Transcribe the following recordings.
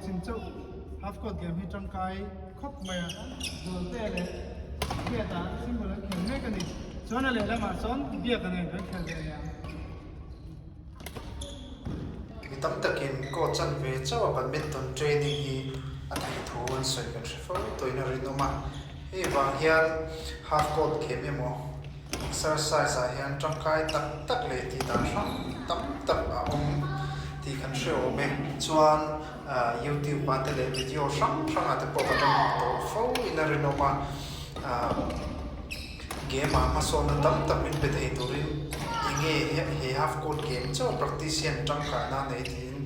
boxing chauh half court game hi tangkai khawp mai a, Zualte leh Hriata single an khel mek a ni. Chuan a lehlamah chuan Biaka nen kan khel ve leh ang. Mi tam takin court chan ve chauh a badminton training hi a theih thu an sawi kan hre fo tawhin a rinawm a, hei vang hian half court game emaw Exercise ah hian tangkai tak tak leh tih dan hrang tam tak a awm tih kan hre awm e. Chuan YouTube ah te leh video hrang hrang ah te pawh ka tang tawh fo in a rinawm a. Game ah hmasawnna tam tak min pe thei turin enge he half court game chauh practice hian tangkaina a nei tiin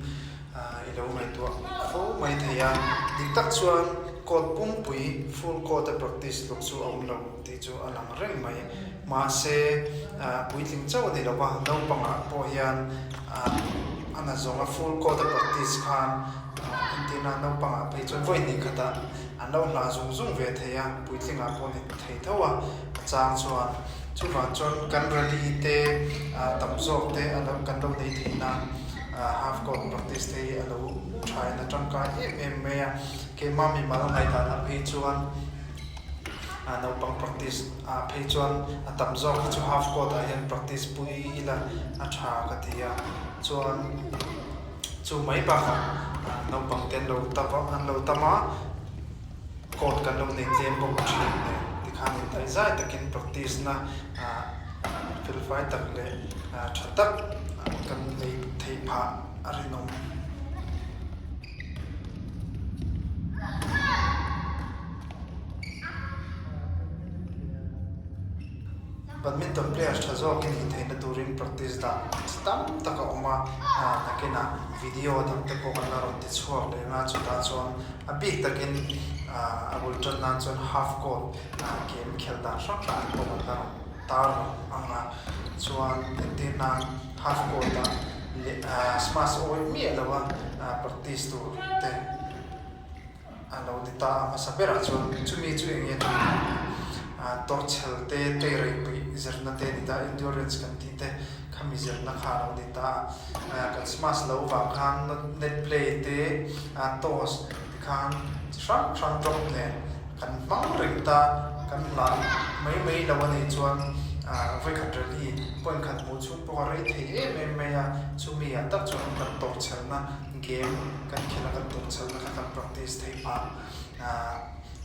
I lo ngaihtuah fo mai thei a. Dik tak chuan court pumpui full court a practice luk chu a awm lo tih chu a lang reng mai. Mahse, puitling chauh a ni lo va, naupangah pawh hian a na zawnga full court a practice khan entirna naupangah phei chuan vawi hnih khatah an lo hlah zung zung ve thei a, puitlingah pawh ni thei tho a, a chang chuan. Chuvang chuan kan rally te tam zawk te a lo kan lo nei theih nan half court practice te hi a lo tha in a tangkai em em mai a. Keimah mimal ngaihdan ah phei chuan naupang practice ah phei chuan a tam zawk hi chu half court ah hian practice pui ila a tha ka ti a. Chuan chu mai bakah naupang te an lo tam a an lo tam a. Court kan lo nei tlem bawk thin nen tikhan indaihzai takin practice na felfai tak leh tha tak kan nei theih phah a rinawm. Badminton players tha zawk i nih theihna turin practice dan chi tam tak a awm a, nakinah video dang te pawh kan la rawn ti chhuak leh ang a, chutah chuan a bik takin a bul tan nan chuan half court game khelh dan hrang hrang te pawh kan la rawn tar ang a, chuan entir nan half court ah leh smash awih miah lo a practice tur te. A lo ni ta a hmasa berah chuan chumi chu eng nge tih ah tawrhchhel te tei rei peih zirna te a ni ta endurance kan tih te khami zirna kha a lo ni ta a kan smash lo vang khan net play te toss ti khan chi hrang hrang drop nen kan hmang reng ta kan hlah mai mai lo a nih chuan vawikhat rally point khat hmuh chhung pawh a rei thei em em mai a chumi ah tak chuan kan tawrhchhelna Game kan khelh a kan tum chhelna kha kan practice theih phah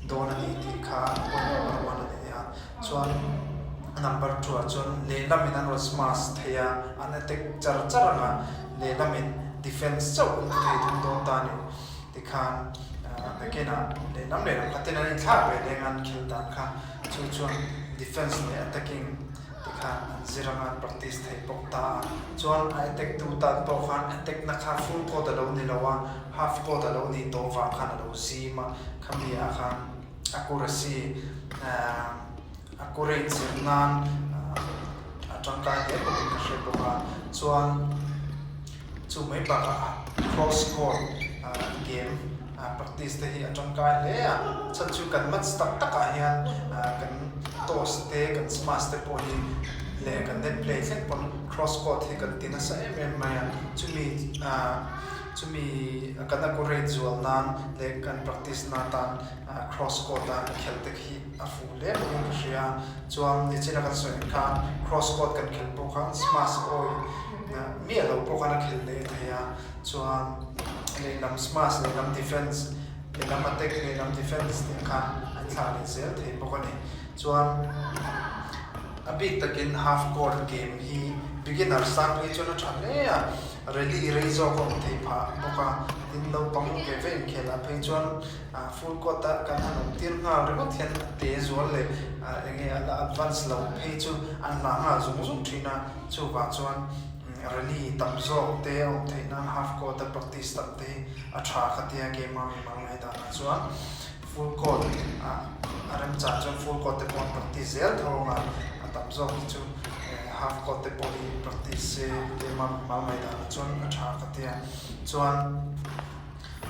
dawn a ni tih kha point number one a ni a. Chuan number two ah chuan lehlam in an rawn smash thei a, an attack char char ang a, lehlam in defense chauh an ti thei thung dawn ta a ni. Tikhan nakinah lehlam lehlam kha ten an inthlak ve leng a an khelh dan kha chu chuan defense leh attacking Tikhan an zir anga an practice thei bawk ta a, chuan a attack tu tan pawh khan attack na kha full court a lo ni lo a, half court a lo nih tawh vang khan a lo zim a, khami ah khan accuracy accurate zir nan a tangkai hle bawkin ka hre bawk a, chuan chu mai bakah cross court game Practice te hi a tangkai hle a, chhan chu kan match tak tak ah hian kan toss te kan smash te pawh hi leh kan net play thleng pawn cross court hi kan ti nasa em em mai a, chumi chumi kan accurate zual nan leh kan practice na tan cross court a khelh te khi a fuh hle bawkin ka hria a, chuan nichina kan sawi ang khan cross court kan khelh pawh khan smash awi miah lo pawh khan a khelh leh thei a. Chuan lehlam smash, lehlam defense, lehlam attack, lehlam defense tih khan an thlah leh zel thei bawk a ni. Chuan a bik takin half court game hi beginner sang phei chuan a tha hle a, rally rei zawk a awm thei phah bawk a, tin naupang ve ve inkhelah phei chuan full court a kan han awm tir nghal ringawt hian a te zual leh eng nge a la advance lo phei chu an hlah nghal zung zung thin a, chuvang chuan Rally tam zawk te a awm theih nan half court a practice tam te hi a tha kha tia game a mi mal ngaih danah chuan full court ah a remchang chuan full court te pawh an practice zel tho ang a, a tam zawk hi chu half court te pawh hi practice se game a mi mal ngaih danah chuan a tha kha tia chuan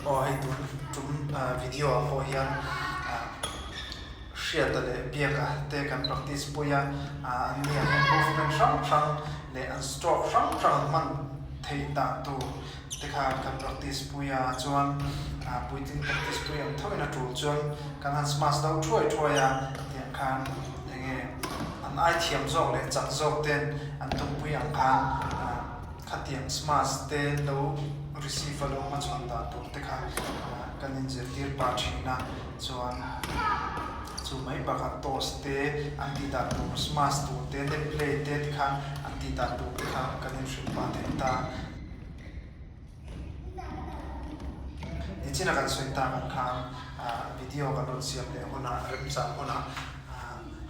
aw hei tun tum video ah pawh hian Hriata leh Biaka te kan practice pui a, an ni ah hian movement hrang hrang leh an stroke hrang hrang an hman theih dan tur te kha kan practice pui a chuan puitling practice pui ang tho in a tul chuan kan han smash deuh thuai thuai a tiang khan enge an ai thiam zawk leh chak zawk ten an tumpui ang khan khatiang smash te lo receive a lo hmachhawn dan tur te kha kan inzirtir pah thin a chuan chu mai bakah toss te an tih dan tur smash tur te net play te tikhan an tih dan tur te kha kan inhrilh pah thei ta. Nichina kan sawi tak ang khan video kan rawn siam leh hunah remchang hunah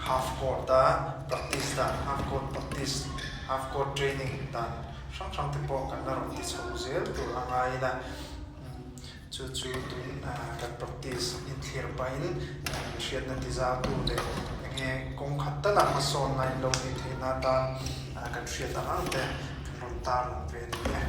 half court a practice dan half court practice half court training dan hrang hrang te pawh kan la rawn ti chho zel tur a ngai ila chu chu tun kan practice inthlir pahin hriatna ti zau tu leh enge kawng khat tala hmasawnna in lo neih theihna atan kan hriat ang ang te kan rawn tarlang ve a ni e.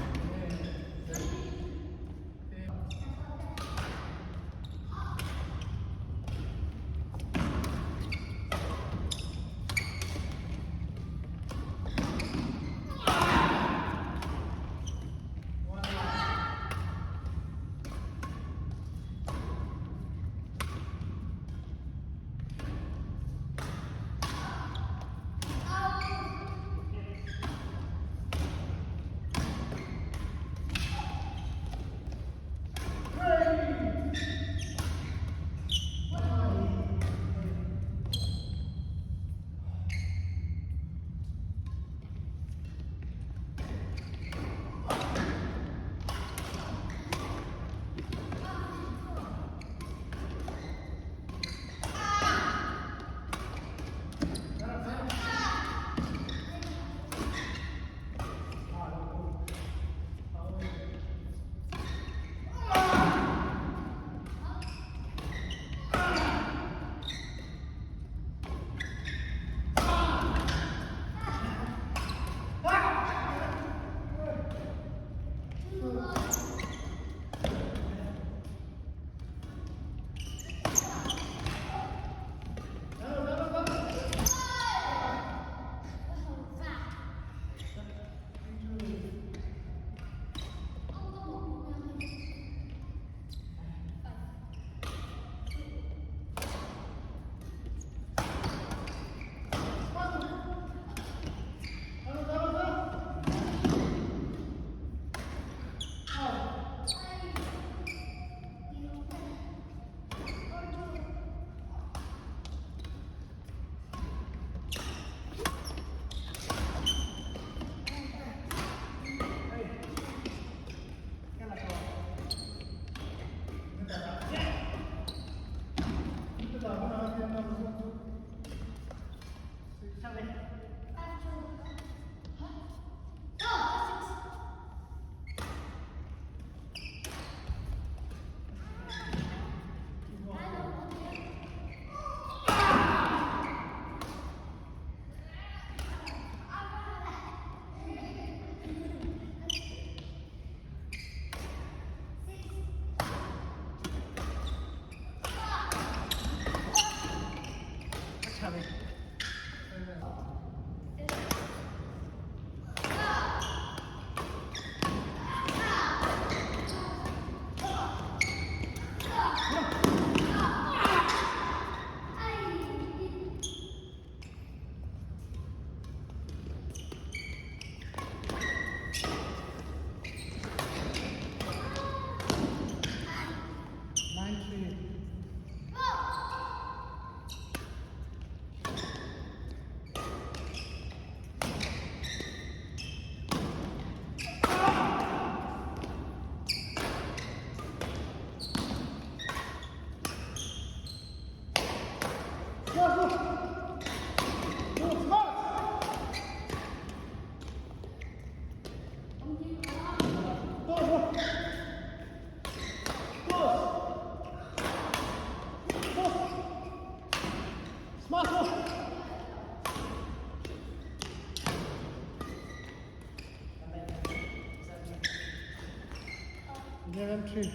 11-3.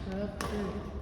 12-3.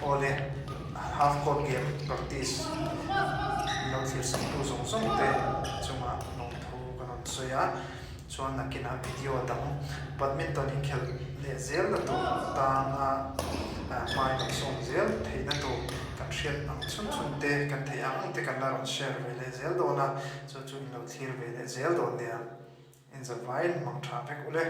Awle, half court game practice min lo thlir sak tu zawng zawng te chungah lawmthu ka rawn sawi a, chuan nakinah video dang badminton inkhelh leh zel na tur tana hmai lo sawm zel theihna tur kan hriat ang chhun chhun te kan theih ang ang te kan la rawn share ve leh zel dawn a, chu chu in lo thlir ve leh zel dawn nia. Inzavaiin hmang tha vek ule.